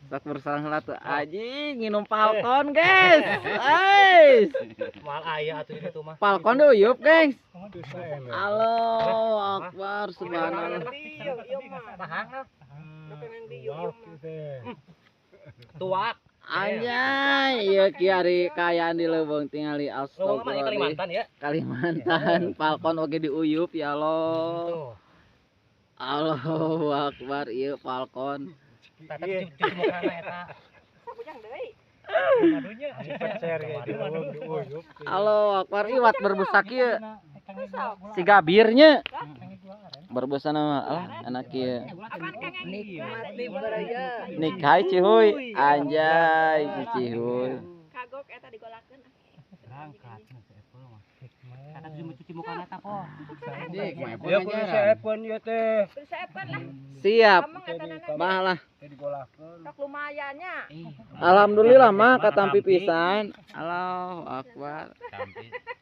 Sok bersalah heula tuh anjing nginum Falcon, guys. Guys. Moal aya atuh di ditu mah. Falcon diuyup, guys. Allahu Akbar, subhanallah. Mahal. Tuak. Anjay, ieu kieu ari kaayaan di leuweung tingali Leuweung mah astagfirullah. Kalimantan ya. Kalimantan, Falcon oge diuyup ya Allah. Tuh. Allahu Akbar, ieu Falcon. Tata cuci mukana eta. Sabujang deui. Allahu Akbar, iwat berbusa kieu. Siga birnya. Berbusa nama alah anak kieu. Apaan Kang yang Nikmat nih baraya. Nikah cihuy, anjay si cihuy. Kagok eta digolakeun. Berangkat cenah si Apple mah. Kata cuci mukana eta kok. Ya kudu seepkeun ieu teh. Berseepkeun lah. Siap. Ameng eta nana. Mah lah. Sok lumayannya. Alhamdulillah mah katampi pisan. Allahu Akbar.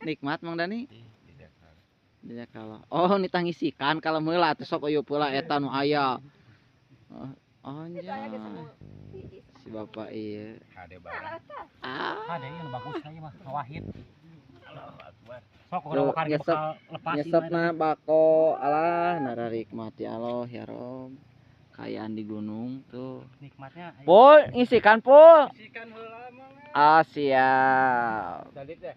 Nikmat Mang Dani. Tidak kalah. Oh, nitah ngisikan kalau meula atuh sok uyup heula eta nu aya. Oh, Itu aya geus anjay. semua. Hiji. Si bapak ieu. Ah, Ada ieu nu bagus ieu mah, ngawahid. Sok Tuh, urang bakal nyesep. bakal lepas ieu mah. Nyesepna bako alah nararikmat ya Allah ya Rob. Kayaan di gunung tuh. Nikmatnya. Pul, ngisikan Pul. Isikan heula mah. Ah, siap. Tadi teh.